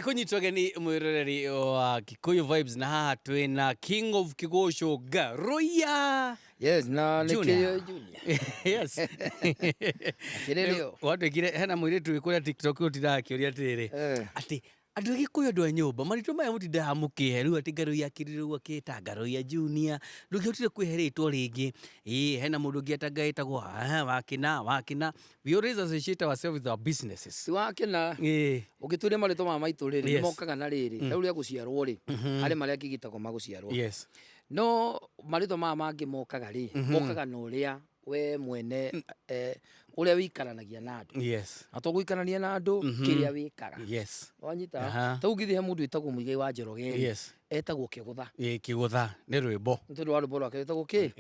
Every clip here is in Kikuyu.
Kũnyitwo geni mwĩroreri wa Kikuyu Vibes, na haha twĩna King of Kĩgũcũ, Ngaruiya. Yes, na nĩ Junior. kĩrĩo Junior. Yes. Akĩrĩrĩo. Watuĩkire hena mũirĩtu wĩ kũrĩa TikTok ũtindaga akĩũria atĩrĩrĩ, atĩ andũ a Gĩkũyũ, andũ a nyũmba, marĩtwa maya mũtindaga mũkĩhe rĩu, atĩ Ngaruiya akĩrire rĩu akĩta Ngaruiya Junior, ndũngĩhotire kwĩhe rĩtwa rĩngĩ. Ĩĩ, hena mũndũ ũngĩ atanga ĩtagwo Wakĩna Wakĩna. We always associate ourselves with our businesses. Ti wakĩna. Ũngĩtuĩria marĩtwa ma maitũ rĩrĩ, nĩ mokaga na rĩrĩ rĩu rĩa gũciarwo rĩ, harĩ marĩa angĩgĩtagwo ma gũciarwo. No marĩtwa maya mangĩ mokaga rĩ, mokaga na ũrĩa we mwene ũrĩa wĩikaranagia na andũ. Na to gũikarania na andũ, kĩrĩa wĩkaga. Wanyita? Ta rĩu ũngĩthiĩ he mũndũ wĩtagwo Mũigai wa Njoroge rĩ, etagwo Kĩgũtha. Ĩĩ, Kĩgũtha nĩ rwĩmbo. Nĩ tondũ wa rwĩmbo rwake rwĩtagwo kĩ?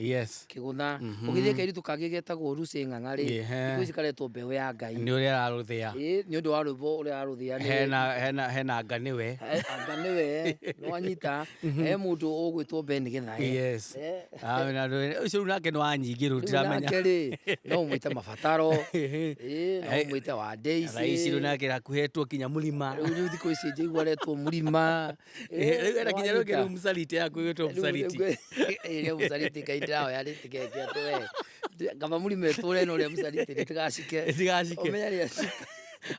Kĩgũtha. Ũgĩthiĩ kairĩtu kangĩ getagwo Lucy Ng'ang'a rĩ, thikũ ici karetwo Mbeũ ya Ngai. Nĩ ũrĩa ararũthĩa. Ĩĩ, nĩ ũndũ wa rwĩmbo ũrĩa ararũthĩa nĩ Hena anga nĩwe. Anga nĩwe, nĩ wanyita. He mũndũ ũgwĩtwo Ben Gĩthae. Ah, na ũcio rĩu nake nĩ wa nyingĩ rĩu Rĩu ndiramenya. nake rĩ, no ũmwĩte Mabataro, ĩĩ, no ũmwĩte wa Daisy. Thaa ici rĩu nake hakuhetwo kinya mũrima. Rĩu thikũ ici njigua aretwo Mũrima. Rĩu ena kinya rũngĩ rĩu mũsaliti hakuhĩ gwĩtwo mũsaliti. Ĩrĩa mũsaliti Ngai ndĩrahoya rĩtigeke atĩ we. Kaba mũrima ĩtũre no ũrĩa mũsaliti rĩtigacike. Rĩtigacike. Ũmenya rĩacika.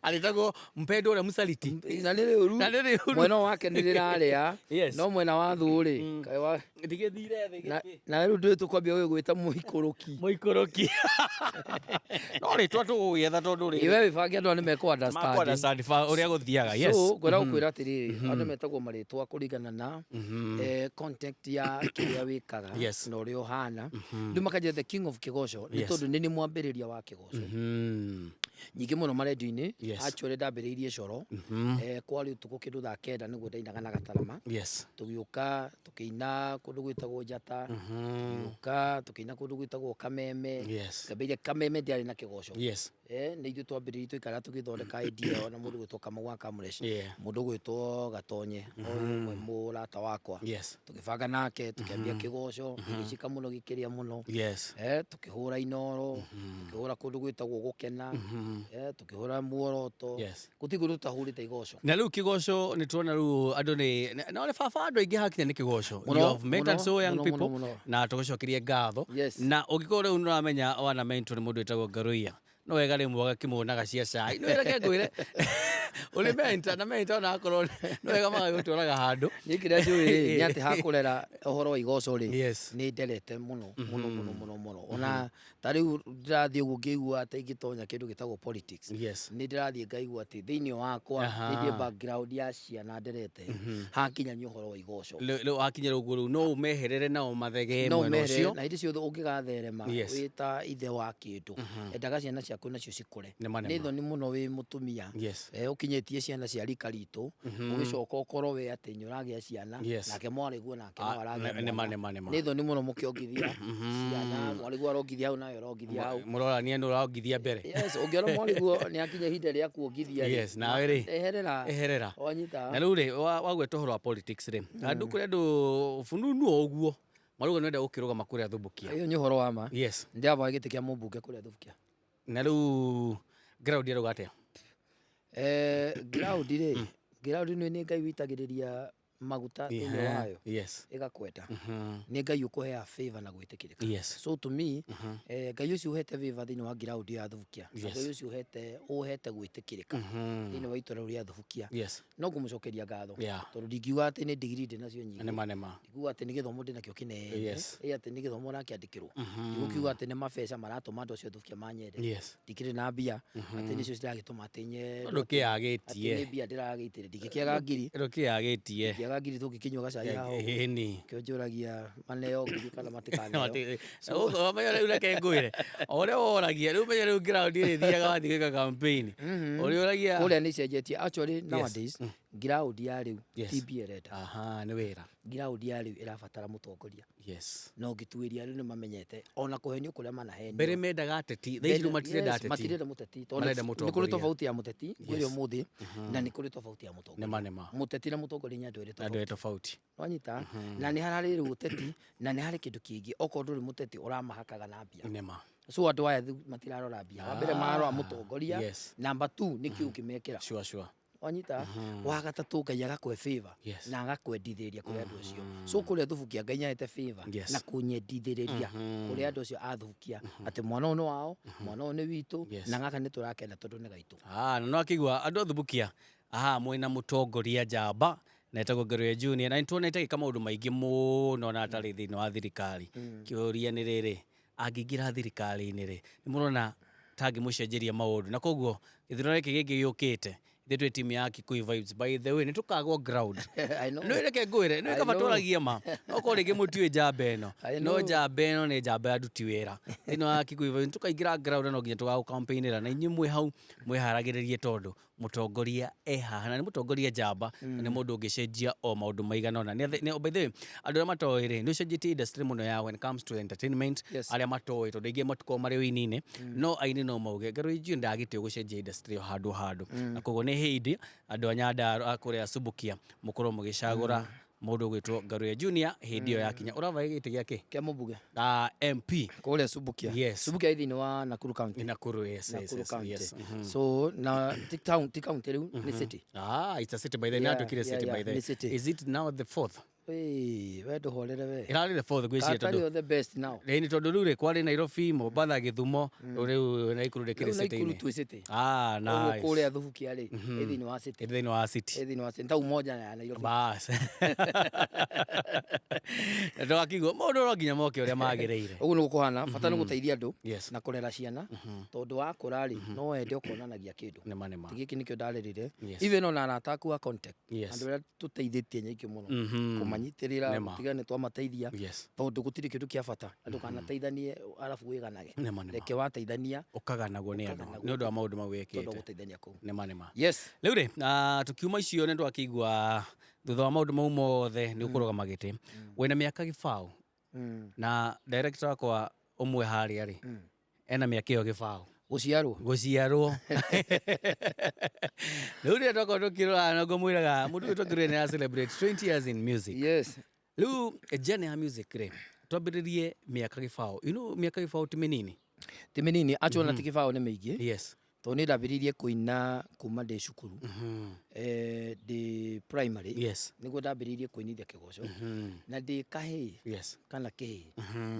Arĩtagwo mpendwa ũrĩa mũsaliti. Na nĩ rĩũru. Na nĩ rĩũru. Mwena ũyũ wake nĩ rĩrarĩa. No mwena wa thũ rĩ, kaĩ wa Ndigĩthire thĩ na gĩkĩ. Na rĩu ndũĩ tũkwambia gũgĩgwĩta mũikũrũki. Mũikũrũki. No rĩtwa tũgũgĩetha tondũ rĩrĩ. Iwe wĩbange andũ aya nĩ mekũ understand. Makũ understand ũrĩa gũthiaga. Yes. So ngwenda gũkwĩra atĩrĩrĩ, andũ metagwo marĩtwa kũringana na content ya kĩrĩa wĩkaga na ũrĩa ũhana. Rĩu makanjĩra the King of Kĩgoco nĩ tondũ nĩ nĩ mwambĩrĩria wa Kĩgoco. Nyingĩ mũno marendio-inĩ. Actually ndambĩrĩirie coro. Kwarĩ ũtukũ kĩndũ thaa 9 nĩguo ndainaga na Gatarama. Tũgĩũka tũkĩina kũndũ gwĩtagwo Njata, tũgĩũka tũkĩina kũndũ gwĩtagwo Kameme. Twambĩrĩirie Kameme, ndiarĩ na kĩgoco. Nĩ ithuĩ twambĩrĩirie, twaikara tũgĩthondeka idea ĩyo na mũndũ gwĩtwo Kamau wa Kamresh, mũndũ gwĩtwo Gatonye, ũyũ ũmwe mũrata wakwa. Tũgĩbanga nake tũkĩambia kĩgoco, gĩgĩcika mũno, gĩkĩrĩa mũno. Tũkĩhũra Inoro, tũkĩhũra kũndũ gwĩtagwo Gũkena, tũkĩhũra Muoroto. Gũtirĩ kũndũ tũtahũrĩte igoco. Na rĩu kĩgoco nĩ tuona rĩu andũ nĩ na nĩ baba andũ aingĩ hakinya nĩ kĩgoco. Mũno, You have mentored mũno, so young mũno, people mũno, mũno. na tũgũcokerie ngatho. Na ũngĩkorwo rĩu nĩ ũramenya wana mentor nĩ mũndũ wĩtagwo Ngaruiya, no wega rĩmwe ũgakĩmuonaga cia cai. Nĩ reke ngwĩre, ũrĩ mentor na mentor ona akorwo nĩ wega magagũtwaraga handũ. Niĩ kĩrĩa njũĩ rĩ, nĩ atĩ hakũrera ũhoro wa igoco rĩ, nĩ nderete mũno mũno mũno mũno mũno. Ona ta rĩu ndĩrathiĩ ũguo ngĩigua atĩ ingĩtonya kĩndũ gĩtagwo politics, nĩ ndĩrathiĩ ngaigua atĩ thĩinĩ wakwa, thĩinĩ background ya ciana nderete, hakinya nĩ ũhoro wa igoco. Rĩu wakinya ũguo rĩu no ũmeherere nao mathegee no mwena ũmeherere ũcio. Na hĩndĩ ciothe ũngĩgatherema wĩ ta ithe wa kĩndũ, endaga ciana ciaku nacio cikũre. Nĩma, nĩma. Nĩ thoni mũno wĩ mũtumia, ũkinyĩtie ciana cia rika ritũ, ũgĩcoka ũkorwo we atĩ nĩ ũragĩa ciana, nake mwarĩguo nake no aragĩa mwana. Nĩma, nĩma, nĩma. Nĩ thoni mũno mũkĩongithia ciana, mwarĩguo arongithia hau nawe ũrongithia hau. Mũrorania nũ ũrongithia mbere. Yes, ũngĩona mwarĩguo nĩ akinya ihinda rĩa kuongithia rĩ, Yes, nawe rĩ, eherera. Eherera. Wanyita. Na rĩu rĩ, wagweta ũhoro wa politics rĩ, andũ kũrĩ andũ fununu o ũguo marauga nĩwenda gũkĩrũgama kũrĩa Thubukia. Ĩyo nĩ ũhoro wa ma. Ndĩravoya gĩtĩ kĩa mũmbunge kũrĩa Thubukia. Na rĩu ground ĩrauga atĩa? Ground rĩ, ground nĩ Ngai wĩitagĩrĩria maguta thĩinĩ wayo, ĩgakwenda. Nĩ Ngai ũkũheaga favor na gwĩtĩkĩrĩka. So to me, Ngai ũcio ũhete favor thĩinĩ wa ground ya Thubukia, na Ngai ũcio ũhete gwĩtĩkĩrĩka thĩinĩ wa itũra rĩu rĩa Thubukia, no ngũmũcokeria ngatho, tondũ ndingiuga atĩ nĩ ndigiri ndĩ nacio nyingĩ. Nĩma, nĩma. Ndingiuga atĩ nĩ gĩthomo ndĩ nakĩo kĩnene, ĩ atĩ nĩ gĩthomo ũrakĩandĩkĩrwo. Ndigũkiuga atĩ nĩ mabeca maratũma andũ acio a Thubukia manyende. Ndikĩrĩ na mbia atĩ nĩcio ciragĩtũma atĩ nyendwo, Ndũkĩagĩtie. atĩ nĩ mbia ndĩragĩitĩrĩria, ndingĩkĩaga ngiri. Ndũkĩagĩtie. Ndingĩaga ngiri tũngĩkĩnyua gacai haha ũguo. Nĩkĩo njũragia maneo ngiri kana matikaneo. Ũmenya rĩu reke ngwĩre, o ũrĩa woragia rĩu, menya rĩu ground ĩrĩthiaga wathiĩ gwĩka campaign ũrĩa ũragia. Kũrĩa nĩ icenjetie actually nowadays, ground ya rĩu ti mbia ĩrenda. Aha, nĩ wĩra. Ground ya rĩu ĩrabatara mũtongoria. Na ũngĩtuĩria rĩu nĩ mamenyete ona kũhenio kũrĩa manahenio. Mbere mendaga ateti, thaa ici rĩu matirenda ateti. Matirenda mũteti tondũ Marenda nĩ kũrĩ mũtongoria. tofauti ya mũteti ngwĩre ũmũthĩ na nĩ kũrĩ tofauti ya mũtongoria. Nĩma, nĩma. Mũteti na mũtongoria nĩ andũ erĩ Andũ erĩ tofauti. Tofauti. Wanyita? Na nĩ hararĩ rĩu ũteti na nĩ harĩ kĩndũ kĩngĩ, okorwo ndũrĩ mũteti ũramahakaga na mbia. So andũ aya rĩu matirarora mbia. Wa mbere mararora mũtongoria. Number two nĩ kĩ ũngĩmekĩra. Sure. Wanyita wa gatatũ, Ngai agakũhe favor na agakwendithĩrĩria kũrĩ andũ acio. So kũrĩa Thubukia Ngai nĩahete favor na kũnyendithĩrĩria kũrĩ andũ acio a Thubukia atĩ mwana ũyũ nĩ wao, mwana ũyũ nĩ witũ, na gaka nĩ tũrakenda tondũ nĩ gaitũ. Ah, na no akĩigua andũ a Thubukia aha mwĩna mũtongoria njamba na etagwo Ngaruiya Junior, na nĩtuonete agĩka maũndũ maingĩ mũno na atarĩ thĩinĩ wa thirikari. Kĩũria nĩ rĩrĩ, angĩingĩra thirikari-inĩ rĩ, nĩ mũrona ta angĩmũcenjeria maũndũ? Na koguo gĩthurano gĩkĩ gĩngĩ gĩũkĩte, ithuĩ twĩ timu ya Kikuyu Vibes. By the way, nĩ tũkagwo ground. I know. Nĩ reke ngwĩre, nĩ I kaba know. twaragie ma. Okorwo rĩngĩ mũtiũĩ njamba ĩno, I no know. njamba ĩno nĩ njamba ya nduti wĩra. Thĩinĩ wa Kikuyu Vibes tũkaingĩra ground na no nginya tũgagũ-campaign-ĩra, na inyuĩ mwĩ hau mwĩharagĩrĩrie tondũ mũtongoria e haha na nĩ mũtongoria njamba na nĩ mũndũ ũngĩcenjia o maũndũ maigana ũna. By the way, andũ arĩa matoĩ rĩ, nĩ ũcenjetie industry mũno ya when it comes to entertainment. Arĩa matoĩ, tondũ aingĩ matikoragwo marĩ ũini-inĩ, no aini no mauge Ngaruiya Junior ndagĩtio gũcenjia industry o handũ handũ, na koguo nĩ hĩndĩ andũ a Nyandarua, a kũrĩa Subukia, mũkorwo mũgĩcagũra mũndũ ũgwĩtwo Ngaruiya Junior hĩndĩ ĩyo yakinya. Ũravae gĩtĩ gĩa kĩ? Kĩa mũmbunge. Ah, MP. Kũrĩa Subukia. Subukia ĩ thĩinĩ wa Nakuru County. Nakuru, yes. Nakuru County. So na ti town, ti county rĩu, nĩ city. Ah, it's a city by the Yeah, way. yeah, City yeah, by the. Nĩ city. Is it now the fourth? Ĩĩ, we ndũhorere we. Ĩrarĩ the fourth gwĩciria Tata tondũ rĩo the best now. Ĩĩ, nĩ tondũ rĩu rĩ kwarĩ Nairobi, Mombatha, Gĩthumo, rĩu Nakuru rĩkĩrĩ Rĩu Nakuru city-inĩ. twĩ city. Ah, Koguo nice. kũrĩa Thubukia rĩ, ĩ thĩinĩ wa city. Ĩ thĩinĩ wa city. Ĩ thĩinĩ wa city. Ta Umoja ya Nairobi. Bas. Ndwakigwo maũndũ no nginya moke ũrĩa magĩrĩire. Ũguo nĩguo kũhana, bata nĩ gũteithia andũ Yes. na kũrera ciana, tondũ wakũra rĩ, no wende ũkonanagia kĩndũ. Nĩma nĩma. Ti gĩkĩ nĩkĩo ndarerire. Yes. Even ona arata aku a contact, andũ arĩa tũteithĩtie nyingĩ mũno, kũmanyitĩrĩra, Nĩma. gũtiga nĩ twamateithia, Yes. tondũ gũtirĩ kĩndũ kĩa bata na ndũkanateithanie arabu wĩganage. Nĩma nĩma. Reke wateithania Ũkaganagwo nĩ andũ ũkaganagwo nĩ ũndũ wa maũndũ mau tondũ wa wĩkĩte. gũteithania kũu. Nĩma nĩma. Yes. Rĩu rĩ, na tukiuma icio nĩ twakĩigua thutha wa maũndũ mau mothe nĩ ũkũrũgama gĩtĩ. Wĩna mĩaka gĩbaũ na director wakwa ũmwe harĩa rĩ, ena mĩaka ĩyo gĩbaũ. Gũciarwo. Gũciarwo. Rĩu rĩrĩa twakorwo tũkĩrora na ngũmwĩraga mũndũ ũyũ twakĩrora nĩ celebrate 20 years in music. Yes. Rĩu journey ya music rĩ, twambĩrĩrie mĩaka gĩbaũ. You know mĩaka gĩbaũ ti mĩnini. Ti mĩnini, actually ona ti gĩbaũ nĩ mĩingĩ. Yes. Tondũ nĩ ndambĩrĩirie kũina kuma ndĩ cukuru. Ndĩ primary. Yes. Nĩguo ndambĩrĩirie kũinithia kĩgoco. Na ndĩ kahĩĩ kana kĩhĩĩ,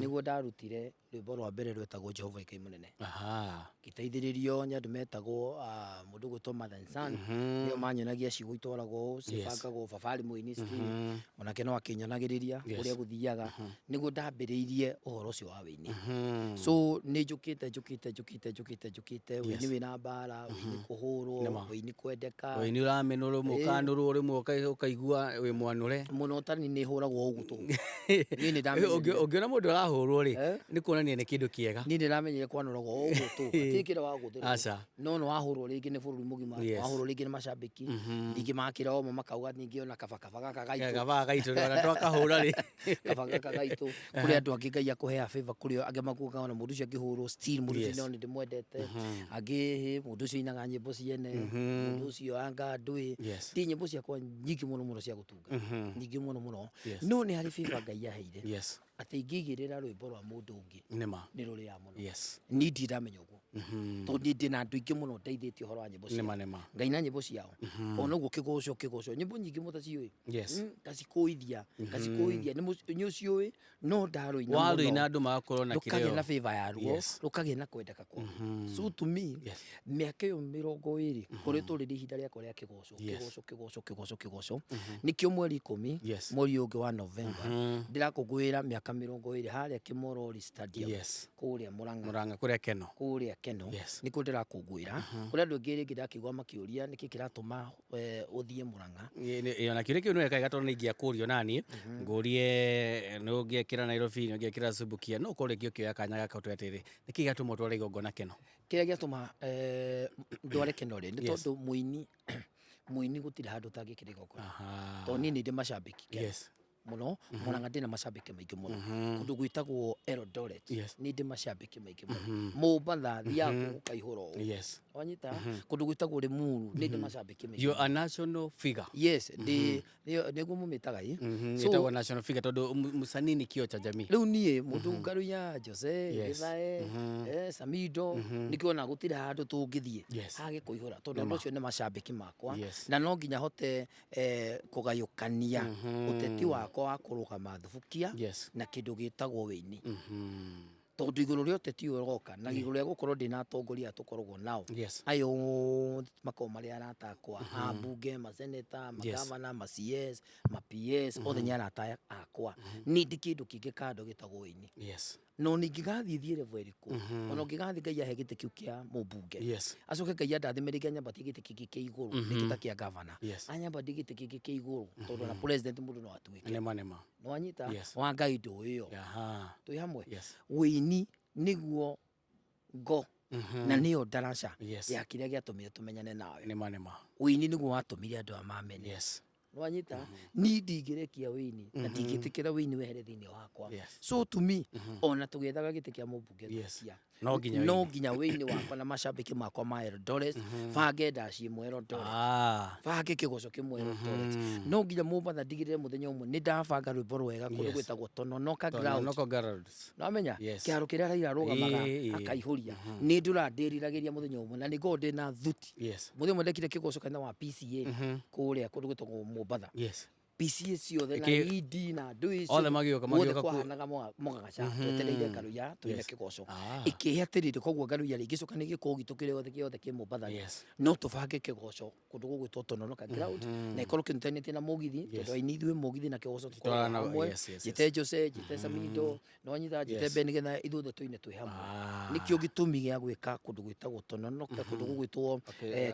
nĩguo ndarutire rwĩmbo rwa mbere rwetagwo Jehova Ngai Mũnene. Aha. Ngĩteithĩrĩrio nĩ andũ metagwo mũndũ ũgwĩtwo Mother and Son, nĩo manyonagia ciugo itwaragwo ũũ, cibangagwo, baba arĩ mũini still, onake no akĩnyonagĩrĩria ũrĩa gũthiaga, nĩguo ndambĩrĩirie ũhoro ũcio wa wĩini. So nĩ njũkĩte njũkĩte njũkĩte njũkĩte njũkĩte, wĩini wĩna mbara, wĩini kũhũrwo, Nĩma. wĩini kwendeka. Wĩini ũramenwo rĩmwe, ũkanũrwo rĩmwe, ũkaigua wĩ mwanũre. Mũno tani nĩ hũragwo ũguo tũ. Niĩ nĩ ndamenyerire. Ũngĩona mũndũ arahũrwo rĩ, Eh? nĩ kuonania nĩ kĩndũ kĩega. Niĩ ndĩramenyire kwanũragwo ũguo tũ, hatirĩ kĩrĩa wagũthĩrwo. Aca. No nĩ wahũrwo rĩngĩ nĩ bũrũri mũgima, wahũrwo rĩngĩ nĩ macambĩki, ningĩ makĩra omo makauga ningĩ ona kaba kaba gaka gaitũ. Gaba gaitũ ona twakahũra rĩ. Kaba gaka gaitũ. Kũrĩ andũ angĩ Ngai akũhea favor, kũrĩ angĩ makugaga ona mũndũ ũcio angĩhũrwo still mũndũ ũcio no nĩ ndĩmwendete. Angĩ hĩ, mũndũ ũcio ainaga nyĩmbo ciene, mũndũ ũcio anga ndũĩ. Yes. Ndi nyĩmbo ciakwa nyingĩ mũno mũno cia gũtunga. Nyingĩ mũno mũno. Yes. No nĩ harĩ favor Ngai aheire. Yes. Atĩ ingĩigĩrĩra rwĩmbo rwa mũndũ ũngĩ Nĩma. nĩ rũrĩaga mũno. Yes. Niĩ ndirĩ ndamenya ũguo. Tondũ niĩ ndĩna andũ aingĩ mũno ndeithĩtie ũhoro wa nyĩmbo ciao. Nĩma nĩma. Ngaina nyĩmbo ciao. Ona ũguo kĩgoco kĩgoco, nyĩmbo nyingĩ mũtaciũĩ. Yes. Ngacikũithia, ngacikũithia, nĩ ũciũĩ no ndarũina Warũina mũno. andũ magakorwo na Rũkagĩa na kĩrĩo. favor yaruo, Yes. rũkagĩa na kwendeka kwaruo. So to me, Yes. mĩaka ĩyo 20 ngoretwo rĩrĩ ihinda rĩakwa rĩa kĩgoco, Yes. kĩgoco, kĩgoco, kĩgoco, kĩgoco. Nĩkĩo mweri 10, Yes. mweri ũyũ ũngĩ wa November, ndĩrakũngũĩra mĩaka 20 harĩa Kĩmorori Stadium, Yes. kũrĩa Mũrang'a. Mũrang'a kũrĩa Keno. Kũrĩa Keno. Yes. Nĩkuo ndĩrakũngũĩra. Kũrĩ andũ aingĩ rĩngĩ ndakĩigua makĩũria nĩkĩ kĩratũma ũthiĩ Mũrang'a. Ona kĩũria kĩu nĩ wega tondũ nĩ ingĩakũrio naniĩ, ngũrie nĩ ũngĩekĩra Nairobi, nĩ ũngĩekĩra Subukia, no ũkorwo rĩngĩ ũkĩoya kanya gaka ũtwĩre atĩrĩrĩ, nĩkĩ gĩatũma ũtware igongona Keno? Kĩrĩa gĩatũma ndware Keno rĩ, nĩ Yes. tondũ mũini gũtirĩ handũ ũtangĩkĩra igongona. Aha. Tondũ niĩ nĩ ndĩ macambĩki Keno. Yes. Mũno Murang'a ndĩna macambĩki maingĩ mũno. Kũndũ gwĩtagwo Eldoret, nĩ ndĩ macambĩki maingĩ mũno. Mombatha thiaga kũu gũkaihũra ũũ. Wanyita, kũndũ gwĩtagwo Limuru nĩ ndĩ macambĩki maingĩ. You are a national figure. Yes, ndĩ nĩguo mũmĩtaga ĩ. So ĩtagwo national figure tondũ msanii ni kioo cha jamii. Rĩu niĩ mũndũ Ngaruiya, Jose, Githae, Samido, nĩkĩo gũtirĩ handũ tũngĩthiĩ hage kũihũra tondũ andũ acio nĩ macambĩki makwa. Na no nginya hote kũgayũkania ũteti wakwa wa kũrũgama thubukia na kĩndũ gĩtagwo wĩini, tondũ igũrũ rĩa ũteti ũyũ ũroka na igũrũ rĩa gũkorwo ndĩna atongoria aya tũkoragwo nao, aya othe makoragwo marĩ arata akwa, ambunge, maseneta, magavana, ma CS, ma PS, othe nĩ arata akwa. Niĩ ndi kĩndũ kĩngĩ kando gĩtagwo wĩini. No ningĩgathiĩ thiĩ level ĩrĩkũ, ona ũngĩgathiĩ Ngai ahe gĩtĩ kĩu kĩa mũmbunge, acoke Ngai andathime rĩngĩ anyambatie gĩtĩ kĩngĩ kĩa igũrũ, rĩngĩ ta kĩa gavana, anyambatie gĩtĩ kĩngĩ kĩa igũrũ, tondũ ona president mũndũ no atuĩke. Nĩma nĩma. Nĩwanyita? Wa Ngai ndũĩ ĩyo. Twĩ hamwe. Wĩini nĩguo ngo na nĩyo ndaraca ya kĩrĩa gĩatũmire tũmenyane nawe. Nĩma nĩma. Wĩini nĩguo watũmire andũ aya mamenye. Nĩwanyita? Niĩ ndingĩrekia wĩini na ndingĩtĩkĩra wĩini wehere thĩinĩ wakwa. So to me, ona tũgĩethaga gĩtĩ kĩa mũmbunge, Thubukia, no nginya no nginya wĩini wakwa na macambĩki makwa ma Eldoret, bange ndaci ĩmwe Eldoret, bange kĩgoco kĩmwe Eldoret, no nginya Mombatha ndigĩrĩre mũthenya ũmwe nĩ ndabanga rwĩmbo rwega kũndũ gwĩtagwo Tononoka Ground. Tononoka Grounds. Nĩwamenya? Kĩharo kĩrĩa Raila arũgamaga akaihũria, nĩ ndũra ndĩriragĩria mũthenya ũmwe na nĩ ngoragwo ndĩna thuti. Mũthenya ũmwe ndekire kĩgoco kanitha wa PCA kũrĩa kũndũ gwĩtagwo Mombatha. PCA ciothe na ED na ndũĩ othe magĩũka guothe magĩũka kwahanaga mũgagaca twetereire Ngaruiya tũine kĩgoco. Ĩkĩhe atĩrĩrĩ, koguo Ngaruiya rĩ ingĩcoka nĩ gĩkũũ gitũ kĩrĩa gĩothe gĩothe kĩ Mombatha rĩ, no tũbange kĩgoco kũndũ gũgwĩtwo Tononoka Ground na ĩkorwo kĩnyitithanĩtie na mũgithi, tondũ aini ithuĩ mũgithi na kĩgoco tũkoragwo Tũtwaranaga, hamwe. Njĩte Jose, njĩte Samido, nĩwanyita, njĩte Ben, nĩgetha ithuothe tũine twĩ hamwe. Nĩkĩo gĩtũmi gĩa gwĩka kũndũ gwĩtagwo Tononoka, kũndũ gũgwĩtwo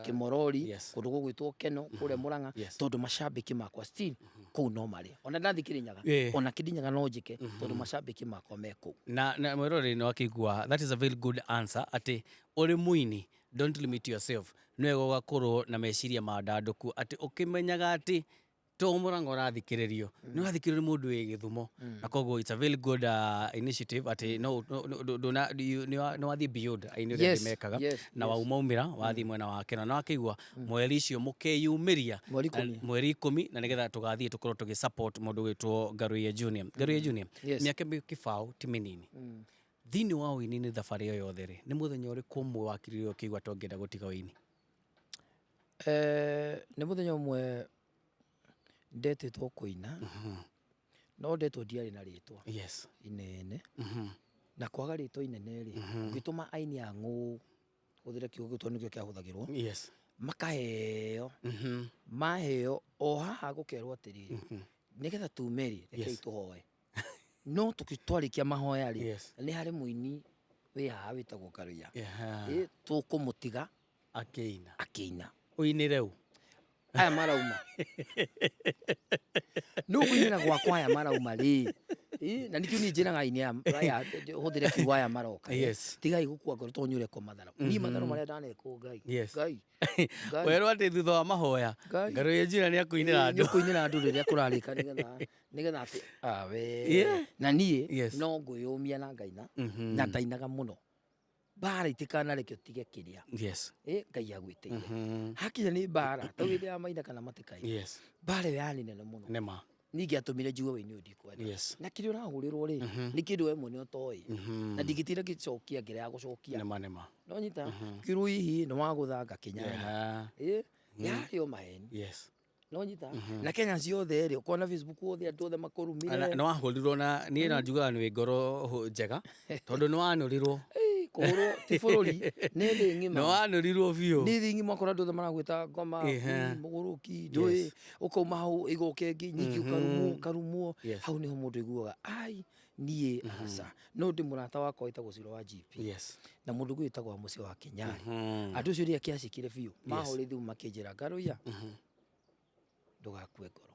Kĩmorori, kũndũ gũgwĩtwo Keno kũrĩa Murang'a, tondũ macambĩki makwa still kũu no marĩ. Ona ndathiĩ Kĩrĩnyaga, ona Kĩrĩnyaga no njĩke, tondũ macambĩki makwa me kũu. Na mwĩroreri nĩ wakĩigua, that is a very good answer, atĩ ũrĩ mũini don't limit yourself, nĩ wega ũgakorwo na meciria mandandũku atĩ ũkĩmenyaga atĩ to Murang'a ũrathikĩrĩrio, nĩ ũrathikĩrĩrio nĩ mũndũ wĩ Gĩthumo, na koguo it's a very good initiative atĩ no nĩ wathiĩ beyond aini ũrĩa angĩ mekaga, na waumaumĩra wathiĩ mwena wa Kenya na wakĩigua mweri icio mũkeyumĩria Mweri 10. Mweri 10, na nĩgetha tũgathiĩ tũkorwo tũgĩ support mũndũ gwĩtwo Ngaruiya Junior. Ngaruiya Junior, mĩaka kĩbaũ ti mĩnini thĩinĩ wa ũini, nĩ thabarĩ ĩyo yothe rĩ, nĩ mũthenya ũrĩkũ ũmwe wakirire ũkĩigua ta ũngĩenda gũtiga ũini? Nĩ mũthenya ũmwe ndetĩtwo kũina, no ndetwo ndiarĩ na rĩtwa inene, na kwaga rĩtwa inene rĩ, ũngĩtũma aini a ng'ũ, hũthĩre kiugo kĩu tondũ nĩkĩo kĩahũthagĩrwo, makaheo, maheo o haha gũkerwo atĩrĩrĩ, nĩgetha tume rĩ, rekei tũhoe. No twarĩkia mahoya rĩ, nĩ harĩ mũini wĩ haha wĩtagwo Ngaruiya, tũkũmũtiga akĩina, akĩina. Ũinĩre ũ? Aya marauma nĩ ũkũinĩra gwakwa, aya marauma rĩ. Na nĩkĩo niĩ njĩraga aini aya aya, hũthĩre kiugo aya maroka ĩ, tigai gũkua ngoro tondũ nĩ ũrekwo matharũ. Niĩ matharũ marĩa ndanekwo, Ngai, Ngai, Ngai. Werwo atĩ thutha wa mahoya Ngai. Ngaruiya Junior nĩ akũinĩra nĩ andũ. Ũkũinĩra andũ rĩrĩa kũrarĩka, nĩgetha atĩ awe na niĩ no ngwĩyũmia na ngaina, na ndainaga mũno. Mbara itikanareke ũtige kĩrĩa Ngai agwĩtĩire. Hakinya nĩ mbara ta hĩndĩ ya Maina kana matikaina, mbara ĩyo yarĩ nene mũno. Nĩma. Ningĩ atũmire njigue wĩini ũyũ ndikwenda. Na kĩrĩa ũrahũrĩrwo rĩ, nĩ kĩndũ we mwene ũtoĩ, na ndingĩtinda ngĩcokia ngĩrega ya gũcokia. Nĩma nĩma. No nyita kĩrwo hihi nĩ wagũthanga kĩnyanya, yarĩ o maheni. No nyita na Kenya ciothe rĩ, ũkona Facebook othe, andũ othe makũrumire. Nĩ wahũrirwo, na niĩ na njugaga nĩ wĩ ngoro njega tondũ nĩ wanũrirwo. Ĩĩ, kũhũrwo ti bũrũri, nĩ thĩ ng'ima. Nĩ wanũrirwo biũ. Nĩ thĩ ng'ima, ũkora andũ othe maragwĩta ngoma, mũgũrũki, ndũĩ, ũkauma hau ĩgoka ĩngĩ nyingĩ, ũkarumwo, ũkarumwo. Hau nĩho mũndũ aiguaga ai niĩ aca. No ndĩ mũrata wakwa wĩtagwo Ciro wa GP na mũndũ ũngĩ wĩtagwo wa mũciĩ wa Kĩnyarĩ. Andũ acio rĩrĩa kĩacikire biũ, mahũrire thimũ makĩnjĩra, "Ngaruiya, ndũgakue ngoro,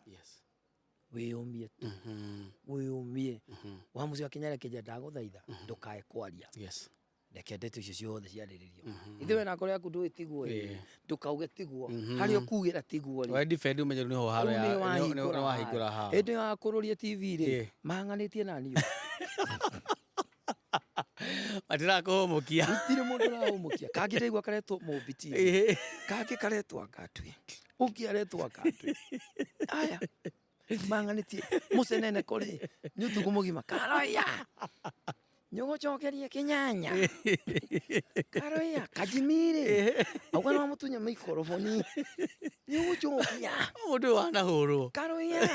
wĩyũmie tu, wĩyũmie." Wa mũciĩ wa Kĩnyarĩ akĩnjĩra, "Ndagũthaitha ndũkae kwaria." Reke ndeto icio ciothe ciarĩrĩrio. Ithe we na ngoro yaku ndũĩ tiguo ĩ, ndũkauge tiguo. Harĩa ũkugĩra tiguo rĩ, We defend ũmenye rĩu nĩho haro rĩu ya nĩ nĩ wahingũra wahingũra haro. haro. Hĩndĩ ĩyo wakũrũria TV rĩ, mahang'anĩtie na niĩ. Matirakũhũmũkia. Gũtirĩ mũndũ ũrahũmũkia. Kangĩ ndaigua karetwo Mũmbi TV. Kangĩ karetwo Ngatui. Ũngĩ aretwo Ngatui. Aya. Mang'anĩtie mũcenene kũrĩ nĩ ũtukũ mũgima. Karoya. Nĩũgũcokeria kĩnyanya. Karoya. Kajimiri. Auga no mũtunya maikoroboni. Nĩũgũcokia. Mũndũ ũyũ wanahũrwo. Karoya.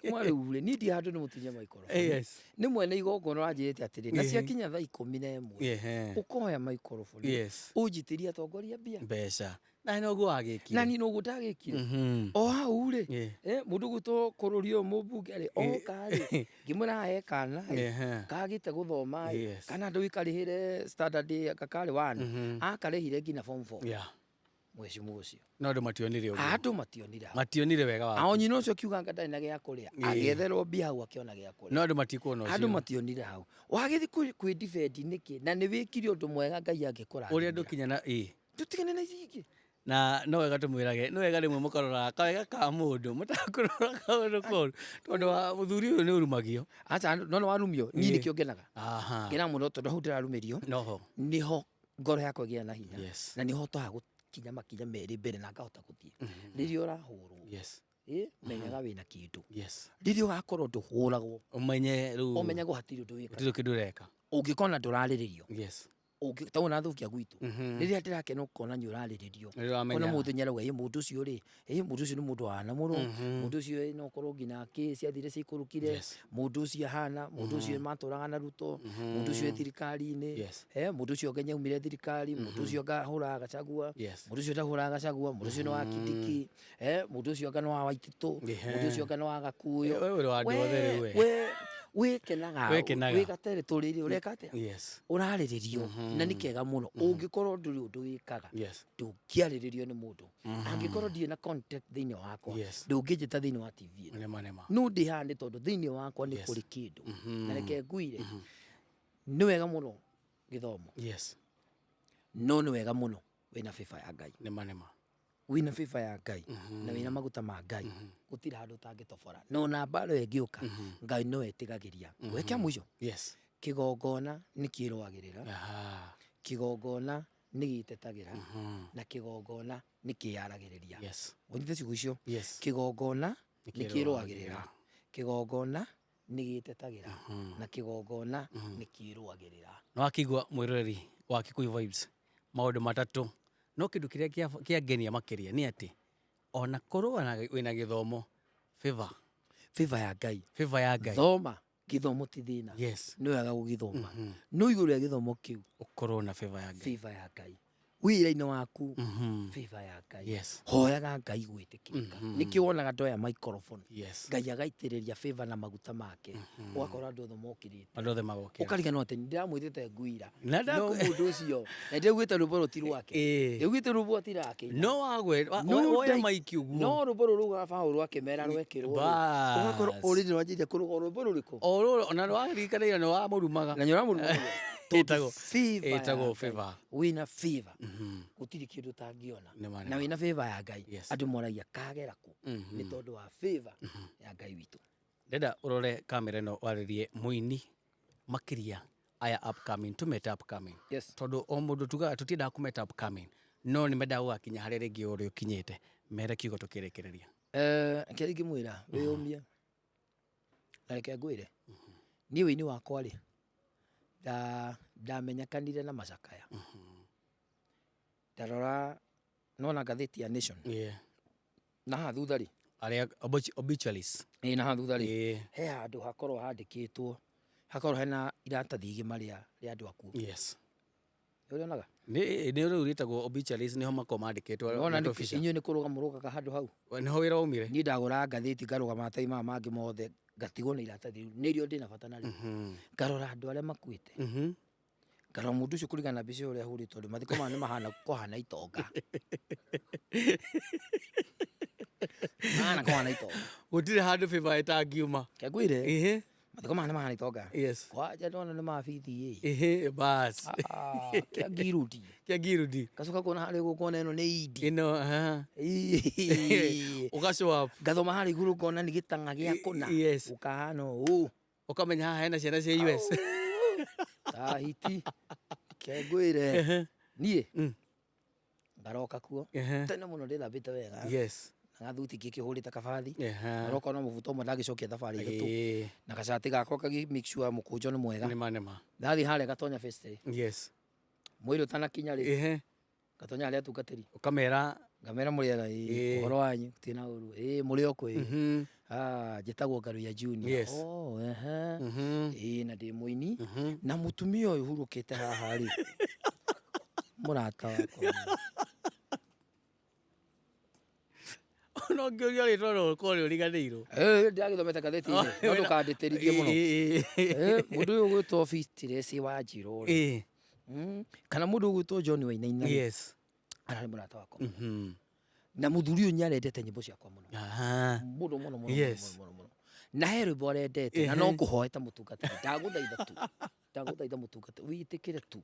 Mwarĩ rĩ, niĩ ndirĩ handũ nĩ mũtunya maikoroboni. Nĩ mwene igongona ũranjĩrĩte atĩrĩ, na ciakinya thaa 11, ũkoya maikoroboni, ũnjitĩrie atongoria mbia. Mbeca. Na noguo wagĩkire. Na niĩ noguo ndagĩkire. O hau rĩ, mũndũ ũgwĩtwo Kũrũri ũyũ mũmbunge rĩ, oka rĩ, ngĩmwĩra haha he kana rĩ, kagĩte gũthoma rĩ, kana ndũĩ karĩhĩre standard anga karĩ one, akarĩhire nginya form four. Mheshimiwa ũcio. No andũ mationire ũguo. Andũ mationire hau. Mationire wega waku. Ao nyina ũcio akiuga anga ndarĩ na gĩa kũrĩa. Agĩetherwo mbia hau akĩona gĩa kũrĩa. No andũ matikuona ũcio. Andũ mationire hau. Wagĩthiĩ kwĩ defend nĩkĩ? Na nĩ wĩkire ũndũ mwega Ngai angĩkũrathimĩra. Ũrĩa ndũkinya na ĩ. Tũtigane na ici ingĩ. Na no wega tũmwĩrage, nĩ wega rĩmwe mũkaroraga kawega ka mũndũ, mũtakũrora kaũndũ koru. Tondũ wa mũthuri ũyũ nĩ ũrumagio. Aca, no nĩ warumio, niĩ nĩkĩo ngenaga. Ngenaga mũno tondũ hau ndĩrarumĩrio. Noho. Nĩho ngoro yakwa ĩgĩa na hinya. Na nĩho hotaga gũkinya makinya merĩ mbere na ngahota gũthiĩ. Rĩrĩa ũrahũrwo. Menyaga wĩna kĩndũ. Rĩrĩa ũgakorwo ndũhũragwo. Ũmenye rĩu. Ũmenye hatirĩ ũndũ wĩkaga. Gũtirĩ kĩndũ ũreka. Ũngĩkona ndũrarĩrĩrio. Ta ũna thũkia gwitũ. Rĩrĩa ndĩrakena ũkona nĩ ũrarĩrĩrio. Nĩ ũramenya. Ũkona mũndũ nĩ arauga, ĩ mũndũ ũcio rĩ, ĩ mũndũ ũcio nĩ mũndũ wana mũno. Mũndũ ũcio no ũkorwo nginya kĩ ciathire ciikũrũkire. Mũndũ ũcio ahana, mũndũ ũcio matũraga na Ruto, mũndũ ũcio e thirikari-inĩ. Mũndũ ũcio anga nĩaumire thirikari, mũndũ ũcio anga ahũraga Gachagua, mũndũ ũcio ndahũraga Gachagua, mũndũ ũcio nĩ wa Kindiki, mũndũ ũcio anga nĩ wa Waititu, mũndũ ũcio anga nĩ wa Gakuyo. We ũrĩ wa andũ othe rĩu we. We wĩkenaga, Wĩkenaga. wĩ gateritory-inĩ ũreka atĩa? Ũrarĩrĩrio na nĩ kega mũno. Ũngĩkorwo ndũrĩ ũndũ wĩkaga, ndũngĩarĩrĩrio nĩ mũndũ. Angĩkorwo ndirĩ na contact thĩinĩ wakwa, ndũngĩnjĩta thĩinĩ wa TV ĩno. Nĩma, nĩma. No ndĩ haha nĩ tondũ thĩinĩ wakwa nĩ kũrĩ kĩndũ. Na reke ngwĩre, nĩ wega mũno gĩthomo. No nĩ wega mũno wĩna favor ya Ngai. Nĩma, nĩma. Wĩna favor ya Ngai na wĩna maguta ma Ngai, gũtirĩ handũ ũtangĩtobora. Na ona mbara ĩyo ĩngĩũka, Ngai no etĩgagĩria. Ngwĩre kĩa mũico, kĩgongona nĩ kĩrũagĩrĩra, kĩgongona nĩ gĩtetagĩra, na kĩgongona nĩ kĩyaragĩrĩria. Ũnyite ciugo icio? Kĩgongona nĩ kĩrũagĩrĩra, kĩgongona nĩ gĩtetagĩra, na kĩgongona nĩ kĩrũagĩrĩra. Nĩ wakĩigua mwĩroreri wa Kikuyu Vibes maũndũ matatũ, no kĩndũ kĩrĩa kĩangenia makĩria nĩ atĩ ona korwo wĩna gĩthomo, favor. Favor ya Ngai. Favor ya Ngai. Thoma, gĩthomo ti thĩna. Nĩ wega gũgĩthoma. No igũrũ rĩa gĩthomo kĩu, Ũkorwo na favor ya Ngai. Favor ya Ngai. Wĩra-inĩ waku, favor ya Ngai. Hoyaga Ngai gwĩtĩkĩrĩka. Nĩkĩo wonaga ndoya microphone. Ngai agaitĩrĩria favor na maguta make. Ũgakora andũ othe mokĩrĩte. Andũ othe magokĩra. Ũkariganĩrwo atĩ nĩndĩramwĩtĩte nguira. Na No mũndũ ũcio, na ndĩraugĩte rwĩmbo rũu ti rwake. Ndĩraugĩte rwĩmbo ti rwake. No wagwe, No woya ndai- maiki ũguo. No rwĩmbo rũu raugaga Paũlũ akĩmera rwekĩrwo rĩ. Bas. Ũgakorwo already nĩwanjĩrĩria kũrũga rwĩmbo rũrĩkũ? O rũrũ, ona nĩwaririkana ira nĩwamũrumaga. Na nĩũramũrumaga. Ĩtagwo Favor ya ĩtagwo Ngai. favor. Wĩna favor. Gũtirĩ kĩndũ ũtangĩona. Nĩma, Na nĩma. wĩna favor ya Ngai. Andũ moragia kagera kũ? Nĩ tondũ wa favor ya Ngai witũ. Ndĩrenda ũrore kamera ĩno warĩrie mũini makĩria aya upcoming, tũmete upcoming. Tondũ o mũndũ tugaga tũtiendaga kũmeta upcoming, no nĩ mendaga gũgakinya harĩa rĩngĩ ũrĩa ũkinyĩte. Mere kiugo tũkĩrĩkĩrĩria. Kĩrĩa ingĩmwĩra, wĩyũmie. Na reke ngwĩre, niĩ wĩini wakwa rĩ, ndamenyekanire na macakaya. Ndarora nona ngathĩti ya Nation. Na haha thutha rĩ, Arĩa obituaries. Ĩĩ, na haha thutha rĩ, he handũ hakorwo handĩkĩtwo, hakorwo hena iratathi igima rĩa andũ akuũ. Nĩ ũrĩonaga? Nĩ rĩu rĩtagwo obituaries, nĩho makoragwo mandĩkĩtwo Nĩwona nĩ nĩ official. inyuĩ nĩ kũrũga mũrũgaga handũ hau? Nĩho wĩra waumire? Niĩ ndagũraga ngathĩti ngarũga maratathi maya mangĩ mothe, ngatigwo na iratathi rĩu, nĩrĩo ndĩna bata narĩo. Ngarora andũ arĩa makuĩte. Ngarora mũndũ ũcio kũringana na mbica ũrĩa ahũrĩtwo, tondũ mathiko maya nĩ mahana kũhana itonga. Mahana kũhana itonga. Gũtirĩ handũ favor ĩtangiuma. Reke ngwĩre, Mathiko maya nĩ mahana itonga. Yes. Kwanja ndona nĩ mabithi ĩ. Ehe, bas. Ah, kĩa ngirudi. Kĩa ngirudi. Gacoka kuona harĩa ũguo ũkona ĩno nĩ indi. Ĩno, aha. Ĩĩ. Ũga show up. Ngathoma harĩa igũrũ ngona nĩ gĩtang'a gĩa kũna. Yes. Ũkahana ũũ. Ũkamenya haha hena ciana cia US. Ta hiti. Ke ngwĩre. Niĩ ngaroka kuo. Tene mũno ndĩthambĩte wega. Yes. Na gathuti ngĩkĩhũrĩte kabathi. Ehe. Ngaroka na mũbuto ũmwe ndagĩcokia thabarĩ ithatũ. Ĩĩ. Na gacati gakwa kagĩ make sure mũkũnjo nĩ mwega. Nĩma nĩma. Ndathiĩ harĩa ngatonya vestry. Yes. Mwĩrĩ ũtanakinya rĩ. Ehe. Ngatonya harĩa atungatĩri. Ũkamera. Ngamera mũrĩ ega ĩĩ. Ĩĩ. Ũhoro wanyu gũtirĩ na ũru. Ĩĩ mũrĩ o kũ ĩĩ. Ah, njĩtagwo Ngaruiya Junior. Yes. Oh, ehe. Ĩĩ na ndĩ mũini. Na mũtumia ũyũ ũhurũkĩte haha rĩ. Mũrata wakwa. No ngĩũria rĩtwa no ũkorwo nĩ ũriganĩirwo. Eh, ndĩragĩthomete ngathĩti-inĩ. No ndũkandĩtĩrithie mũno. Eh, mũndũ ũyũ ũgwĩtwo Fistress Wanjirũ rĩ. Ĩĩ. Kana mũndũ ũgwĩtwo John Wainaina rĩ. Yes. Ararĩ mũrata wakwa. Na mũthuri ũyũ nĩarendete nyĩmbo ciakwa mũno. Aha. Mũno mũno mũno Yes. mũno mũno mũno. Na he rwĩmbo arendete na no ngũhoe ta mũtungatĩri. Ndagũthaitha tu. Ndagũthaitha mũtungatĩri wĩtĩkĩre tu.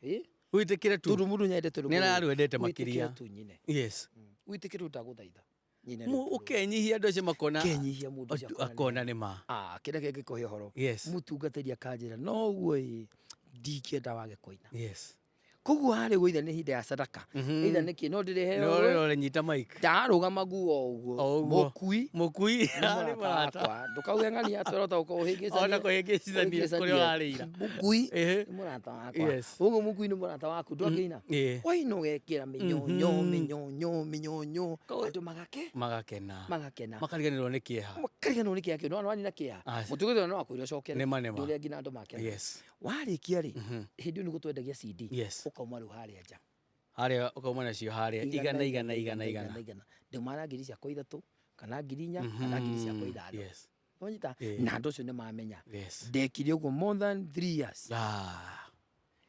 Ĩ? Wĩtĩkĩre tu. Tondũ mũndũ nĩarendete rwĩmbo. Nĩ ararwendete Wĩtĩkĩre makĩria. tu nyine. Yes. Wĩtĩkĩre tu ndagũthaitha. Nyine rwĩmbo rũu. Ũkenyihia andũ acio makona. Ũkenyihia mũndũ ũcio akona nĩ Akona nĩ ma. Ah, kĩrĩa kĩngĩkũhe ũhoro. Yes. Mũtungatĩri akanjĩra no ũguo ĩ ndingĩenda wage kũina. Yes. Koguo harĩ ũguo either nĩ ihinda ya sadaka. Either nĩ kĩ no ndĩrĩheo. No rĩrore nyita mic. Ndarũgama nguo o ũguo. O ũguo. Mũkui. Mũkui. Nĩ mũrata wakwa. Ndũkauge ng'ania atĩ ũrota kũhĩngĩcania. Ona kũhĩngĩcithania kũrĩa ũrarĩira. Mũkui Ehe. nĩ mũrata wakwa. Yes. Ũguo mũkui nĩ mũrata waku ndwakĩina. Ĩĩ. Waina ũgekĩra mĩnyonyo mĩnyonyo mĩnyonyo. Andũ magake. Magakena. Magakena. Makariganĩrwo nĩ kĩeha. Makariganĩrwo nĩ kĩeha kĩu. Nĩwona wanina kĩeha. Aca. Mũtungatĩri no akwĩre ũcokere. Nĩma nĩma. Ndũrĩa nginya andũ makena. Yes. Warĩkia rĩ, hĩndĩ ĩyo nĩguo twendagia CD. Yes. Ũkauma rĩu harĩa nja. Harĩa ũkauma nacio harĩa igana igana igana igana. Igana. Ndauma na ngiri ciakwa ithatũ kana ngiri inya kana ngiri ciakwa ithano. Yes. Nĩwanyita? Ĩĩ. Na andũ acio nĩmamenya. Yes. Ndekire ũguo more than 3 years. Ah.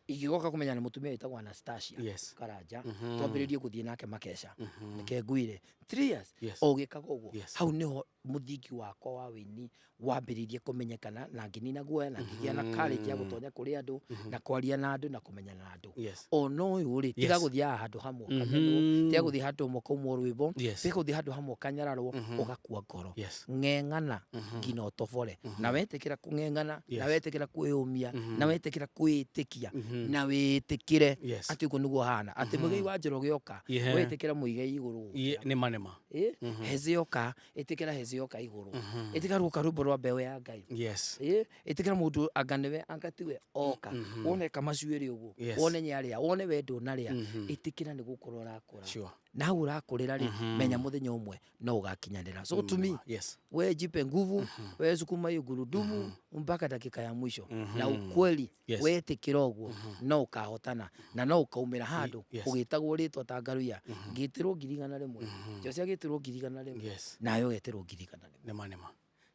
Igĩgoka kũmenya nĩ mũtumia wĩtagwo Anastasia Yes. Karanja. Twambĩrĩrie gũthiĩ nake makeca. Reke ngwĩre 3 years Yes. o ũgĩkaga ũguo. Yes. Hau nĩho mũthingi wakwa wa wĩini wambĩrĩirie kũmenyekana na ngĩnina guoya na ngĩgĩa na courage ya gũtonya kũrĩ andũ na kwaria na andũ na kũmenyana na andũ. Yes. Ona ũyũ rĩ, tiga Yes. gũthiaga handũ hamwe ũkamenwo, tiga gũthiĩ handũ hamwe ũkaumwo rwĩmbo, Yes. tiga gũthiĩ handũ hamwe ũkanyararwo ũgakua ngoro. Yes. Ng'eng'ana nginya ũtobore. Na wetĩkĩra kũng'eng'ana, na Yes. wetĩkĩra kwĩyũmia, na wetĩkĩra kwĩĩtĩkia, na wĩtĩkĩre Yes. atĩ ũguo nĩguo ũhana, atĩ mũigai wa Njoroge oka, Yeah. wetĩkĩra mũigai igũrũ Ĩĩ, gũkĩra. Nĩma nĩma. Ĩ? Hezi yoka, ĩtĩkĩra hezi yoka igũrũ. Ĩtĩkĩra rũka rwĩmbo rwa mbeũ ya Ngai. Yes. Ĩ? Ĩtĩkĩra mũndũ anga nĩwe anga tiwe oka. Wone kamacuĩrĩ ũguo. Yes. Wone nĩarĩa, wone we ndũnarĩa. Ĩtĩkĩra nĩ gũkũra ũrakũra. Sure. Na hau ũrakũrĩra rĩ, menya mũthenya ũmwe no ũgakinyanĩra. So to me, Yes. we jipe nguvu, we sukuma hiyo gurudumu mpaka dakika ya mwisho. Na ukweli Yes. wetĩkĩra ũguo no ũkahotana na no ũkaumĩra handũ Yes. ũgĩtagwo rĩtwa ta Ngaruiya. Ngĩtĩrwo ngiri igana rĩmwe. Jose agĩtĩrwo ngiri igana rĩmwe. Yes. Nawe ũgetĩrwo ngiri igana rĩmwe. Nĩma nĩma.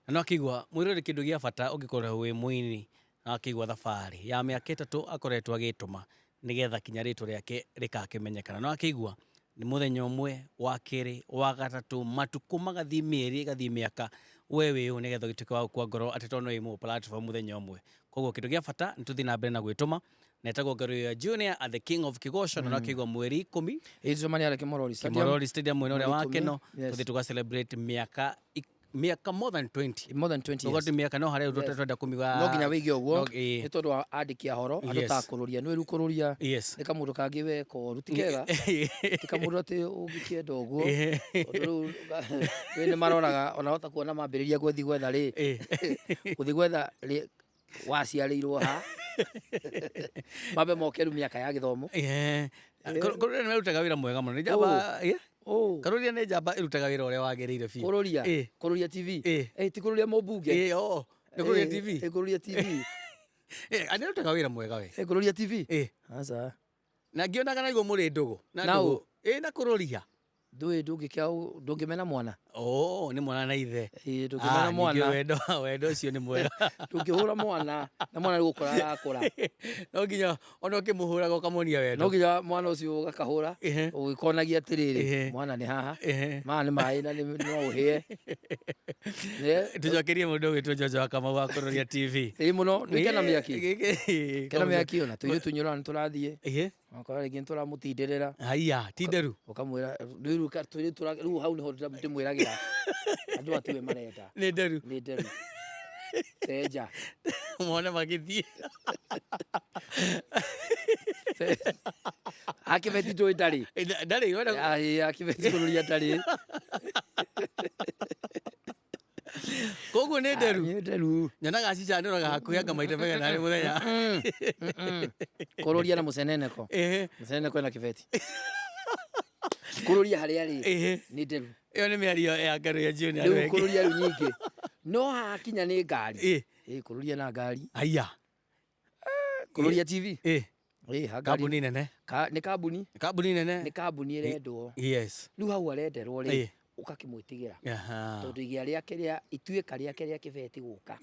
Na no akĩigua mwĩrore kĩndũ gĩa bata ũngĩkorwo wĩ mũini na akĩigua thabarĩ ya mĩaka ĩtatũ akoretwo agĩtũma nĩgetha kinya rĩtwa rĩake rĩgakĩmenyekana. No akĩigua nĩ mũthenya ũmwe wa kerĩ wa gatatũ matukũ magathiĩ mĩeri ĩgathiĩ mĩaka we wĩ ũ nĩgetha ũgĩtuĩke wa gũkua ngoro atĩ tondũ no ĩmwe platform mũthenya ũmwe. Koguo kĩndũ gĩa bata nĩ tũthiĩ na mbere na gwĩtũma na etagwo Ngaruiya Junior at the King of Kĩgoco na no akĩigua mweri ikũmi Ĩ tũcemanie harĩa Kĩmorori Stadium. Kĩmorori Stadium mwena ũrĩa wa Mweri ikũmi. Keno Yes. tũthiĩ tũga celebrate mĩaka mĩaka more than 20 More than 20 years. Tũgati mĩaka no harĩa yes. twenda kũmiuga No nginya wĩige ũguo No, ĩĩ. nĩ tondũ wa andĩki a horo andũ Yes. ta kũrũria nĩ wĩru kũrũria Yes. nĩ kamũndũ kangĩ weka ũru ti kega ti kamũndũ atĩ ũngĩkĩenda ũguo tondũ rĩu rĩu nĩ maroraga ona hota kuona mambĩrĩria gũthiĩ gwetha rĩ gũthiĩ gwetha rĩ waciarĩirwo ha mambe moke rĩu mĩaka ya gĩthomo Kũrũria nĩ marutaga wĩra mwega mũno nĩ njamba ĩ? Ũ, Kũrũria nĩ njamba ĩrutaga wĩra ũrĩa wagĩrĩire biũ kũrũria Ĩ. kũrũria TV Ĩ. Ĩ, ti kũrũria mũmbunge Ĩ, oo nĩ kũrũria Ĩ, TV ĩ, kũrũria TV Ĩ, nĩ arutaga wĩra mwega we Ĩ, kũrũria TV Ĩ. aca Na ngĩonaga naguo mũrĩ ndũgũ na Na ndũgũ ũ? Ĩ, na kũrũria Ndũĩ ndũngĩmena mwana. Oh, nĩ mwana na ithe. Ĩĩ, ndũngĩmena Ah, mwana. Ningĩ wendo ũcio nĩ mwega. Ndũngĩhũra mwana na mwana nĩ gũkũra arakũra. No nginya ona ũkĩmũhũraga ũkamuonia wendo. No nginya mwana ũcio ũgakahũra ũgĩkonagia atĩrĩrĩ, mwana nĩ haha, maya nĩ maĩ na no ũhĩe. Tũcokerie mũndũ ũgwĩtwo Jojo wa Kamau wa Kũrũria TV. Ĩĩ mũno, ndũikena mĩaki. Kena mĩaki ona tũirĩtu nyũrana nĩ tũrathiĩ. Wakora rĩngĩ nĩtũramũtindĩrĩra. Haiya, ti nderu. Ũkamwĩra rĩu tũirĩtu rĩu hau nĩho ndĩmwĩragĩra andũ aya tiwe marenda. Nĩ nderu. Nĩ nderu. Tenja. Mone magĩthiĩ. Akĩbeti ndũĩ ndarĩ. Ndarĩ. Akĩbeti kũrũria ndarĩ. Koguo nĩ nderu. Nĩ nderu. Nyonaga cicanũraga hakuhĩ anga maita maigana harĩ mũthenya. Kũrũria na mũceneneko. Mũceneneko ena kĩbeti. Kũrũria harĩa rĩ nĩ nderu. Ĩyo nĩ mĩario ya ngero ya jioni. Rĩu kũrũria rĩu nyingĩ. No hakinya nĩ ngari. Kũrũria na ngari. Haiya. Kũrũria TV. Kambuni nene. Nĩ kambuni. Kambuni nene. Nĩ kambuni ĩrendwo. Yes. Rĩu hau arenderwo rĩ, ũgakĩmwĩtigĩra. Tondũ igĩa rĩake rĩa ituĩka rĩake rĩa kĩbeti gũka.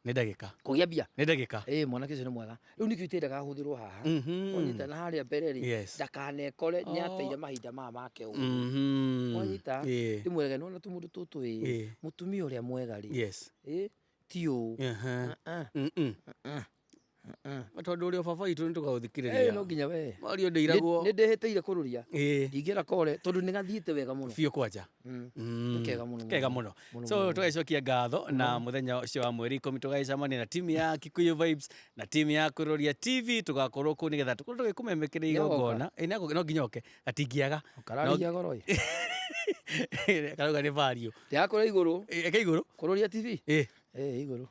Nĩ ndagĩka. Kũgĩa mbia. Nĩ ndagĩka. Mwanake ũcio nĩ mwega. Rĩu nĩkĩo itendaga ahũthĩrwo haha. Wanyita na harĩa mbere rĩ, ndakanekore nĩateire mahinda maya make ũguo. Wanyita? Ndĩmwĩrage nĩwona tũmũndũ tũtũ ĩ, mũtumia ũrĩa mwega rĩ, ti ũũ. Tondũ ũrĩa baba witũ nĩ tũgaũthikĩrĩria. No nginya we. Mario ndĩiragwo. Nĩ ndĩhĩtĩire kũrũria. Ndingĩra kore tondũ nĩ gathiĩte wega mũno. Biũ kwanja. Nĩ kega mũno. Kega mũno. So tũgagĩcokia ngatho na mũthenya ũcio wa mweri 10 tũgagĩcemania na timu ya Kikuyu Vibes na timu ya Kũrũria TV tũgakorwo kũu nĩgetha tũkorwo tũgĩkũmemekeria igongona. No nginya oke. Gatingĩaga. Kararĩhia goro ĩ. Karauga nĩ value. Ndĩrakũra igũrũ. Eke igũrũ. Kũrũria TV. Igũrũ.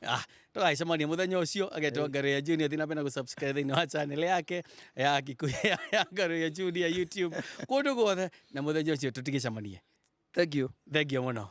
Tũgagĩcemania mũthenya ũcio agetwo Ngaro ya Junior, thiĩ na mbere na gũsubscribe thĩinĩ wa channel yake ya Kikuyu ya Ngaro ya Junior YouTube kũndũ guothe, na mũthenya ũcio tũtigĩcemanie. Thank you. Thank you mũno.